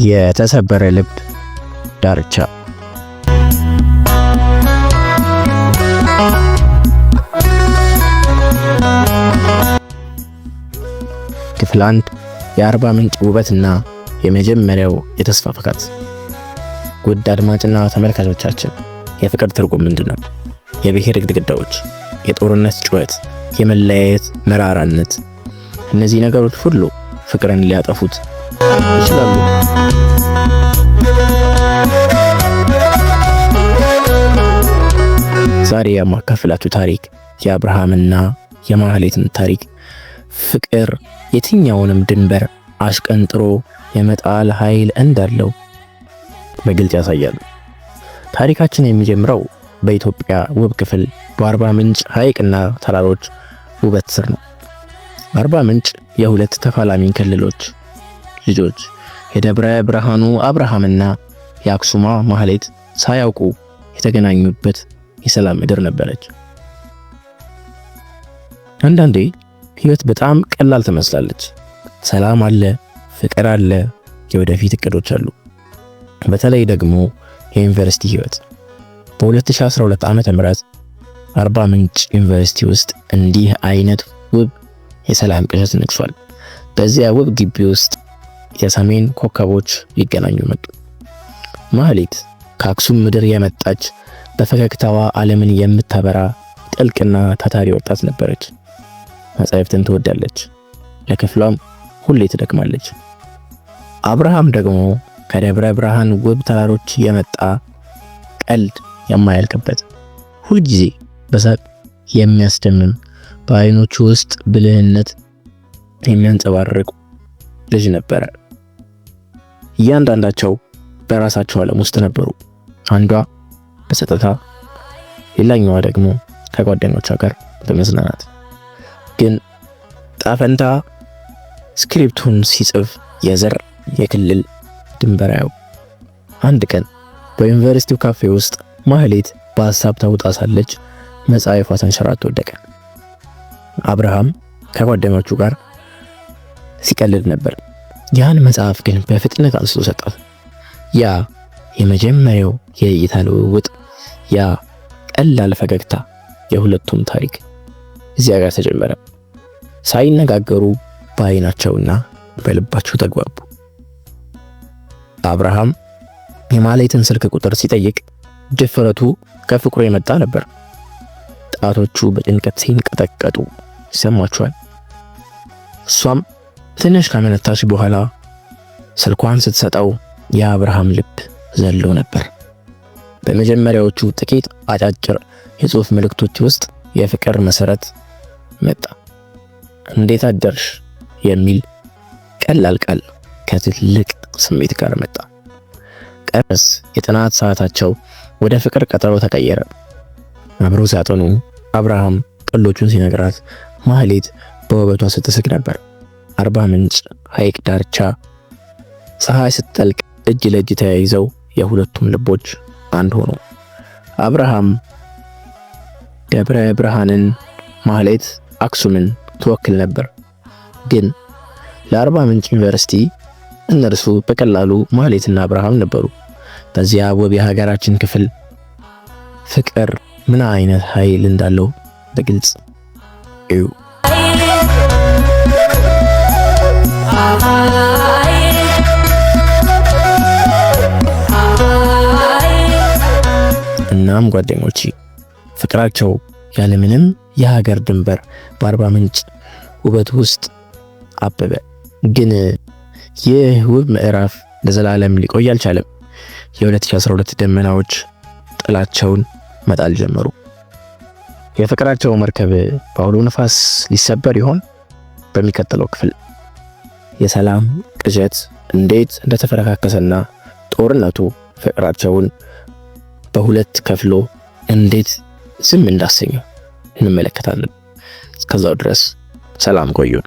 የተሰበረ ልብ ዳርቻ። ክፍል 1፣ የአርባ ምንጭ ውበትና የመጀመሪያው የተስፋ ፍካት። ውድ አድማጭና ተመልካቾቻችን፣ የፍቅር ትርጉም ምንድን ነው? የብሔር ግድግዳዎች፣ የጦርነት ጩኸት፣ የመለያየት መራራነት፣ እነዚህ ነገሮች ሁሉ ፍቅርን ሊያጠፉት ይችላሉ። ዛሬ የማካፍላችሁ ታሪክ የአብርሃምና የማህሌትን ታሪክ፣ ፍቅር የትኛውንም ድንበር አሽቀንጥሮ የመጣል ኃይል እንዳለው በግልጽ ያሳያል። ታሪካችን የሚጀምረው በኢትዮጵያ ውብ ክፍል በአርባ ምንጭ ሐይቅና ተራሮች ውበት ስር ነው። አርባ ምንጭ የሁለት ተፋላሚ ክልሎች ልጆች የደብረ ብርሃኑ አብርሃምና የአክሱማ ማህሌት ሳያውቁ የተገናኙበት የሰላም ምድር ነበረች። አንዳንዴ ህይወት በጣም ቀላል ትመስላለች። ሰላም አለ፣ ፍቅር አለ፣ የወደፊት እቅዶች አሉ። በተለይ ደግሞ የዩኒቨርሲቲ ህይወት። በ2012 ዓመተ ምህረት አርባ ምንጭ ዩኒቨርሲቲ ውስጥ እንዲህ አይነት ውብ የሰላም ቅዠት ነግሷል። በዚያ ውብ ግቢ ውስጥ የሰሜን ኮከቦች ይገናኙ መጡ። ማህሌት ከአክሱም ምድር የመጣች፣ በፈገግታዋ ዓለምን የምታበራ ጥልቅና ታታሪ ወጣት ነበረች። መጻሕፍትን ትወዳለች፣ ለክፍሏም ሁሌ ትደክማለች። አብርሃም ደግሞ ከደብረ ብርሃን ውብ ተራሮች የመጣ፣ ቀልድ የማያልቅበት፣ ሁልጊዜ በሳቅ የሚያስደምም፣ በአይኖቹ ውስጥ ብልህነት የሚያንጸባርቅ ልጅ ነበረ። እያንዳንዳቸው በራሳቸው ዓለም ውስጥ ነበሩ። አንዷ በጸጥታ፣ ሌላኛዋ ደግሞ ከጓደኞቿ ጋር በመዝናናት። ግን ጣፈንታ script ኡን ሲጽፍ የዘር፣ የክልል ድንበር አያውቅም። አንድ ቀን በዩኒቨርሲቲው ካፌ ውስጥ ማህሌት በሀሳብ ተውጣ ሳለች መጽሐፏ ተንሸራቶ ወደቀ። አብርሃም ከጓደኞቹ ጋር ሲቀልድ ነበር። ያን መጽሐፍ ግን በፍጥነት አንስቶ ሰጣት። ያ የመጀመሪያው የእይታ ልውውጥ፣ ያ ቀላል ፈገግታ፣ የሁለቱም ታሪክ እዚያ ጋር ተጀመረ። ሳይነጋገሩ በአይናቸውና በልባቸው ተግባቡ። አብርሃም የማህሌትን ስልክ ቁጥር ሲጠይቅ ድፍረቱ ከፍቅሩ የመጣ ነበር። ጣቶቹ በጭንቀት ሲንቀጠቀጡ ይሰማቸዋል። እሷም ትንሽ ካመነታች በኋላ ስልኳን ስትሰጠው የአብርሃም ልብ ዘሎ ነበር። በመጀመሪያዎቹ ጥቂት አጫጭር የጽሑፍ መልእክቶች ውስጥ የፍቅር መሰረት መጣ። "እንዴት አደርሽ" የሚል ቀላል ቃል ከትልቅ ስሜት ጋር መጣ። ቀስ የጥናት ሰዓታቸው ወደ ፍቅር ቀጠሮ ተቀየረ። አብረው ሲያጠኑ አብርሃም ቀልዶቹን ሲነግራት፣ ማህሌት በውበቷ ስትስቅ ነበር። አርባ ምንጭ ሐይቅ ዳርቻ ፀሐይ ስትጠልቅ እጅ ለእጅ ተያይዘው የሁለቱም ልቦች አንድ ሆኑ። አብርሃም ደብረ ብርሃንን፣ ማህሌት አክሱምን ትወክል ነበር። ግን ለአርባ ምንጭ ዩኒቨርሲቲ እነርሱ በቀላሉ ማህሌትና አብርሃም ነበሩ። በዚያ ውብ የሀገራችን ክፍል ፍቅር ምን አይነት ኃይል እንዳለው በግልጽ እዩ። እናም ጓደኞቼ፣ ፍቅራቸው ያለምንም የሀገር ድንበር በአርባ ምንጭ ውበት ውስጥ አበበ። ግን ይህ ውብ ምዕራፍ ለዘላለም ሊቆይ አልቻለም። የ2012 ደመናዎች ጥላቸውን መጣል ጀመሩ። የፍቅራቸው መርከብ በአውሎ ነፋስ ሊሰበር ይሆን? በሚቀጥለው ክፍል የሰላም ቅዠት እንዴት እንደተፈረካከሰና ጦርነቱ ፍቅራቸውን በሁለት ከፍሎ እንዴት ዝም እንዳሰኘው እንመለከታለን። እስከዛው ድረስ ሰላም ቆዩን።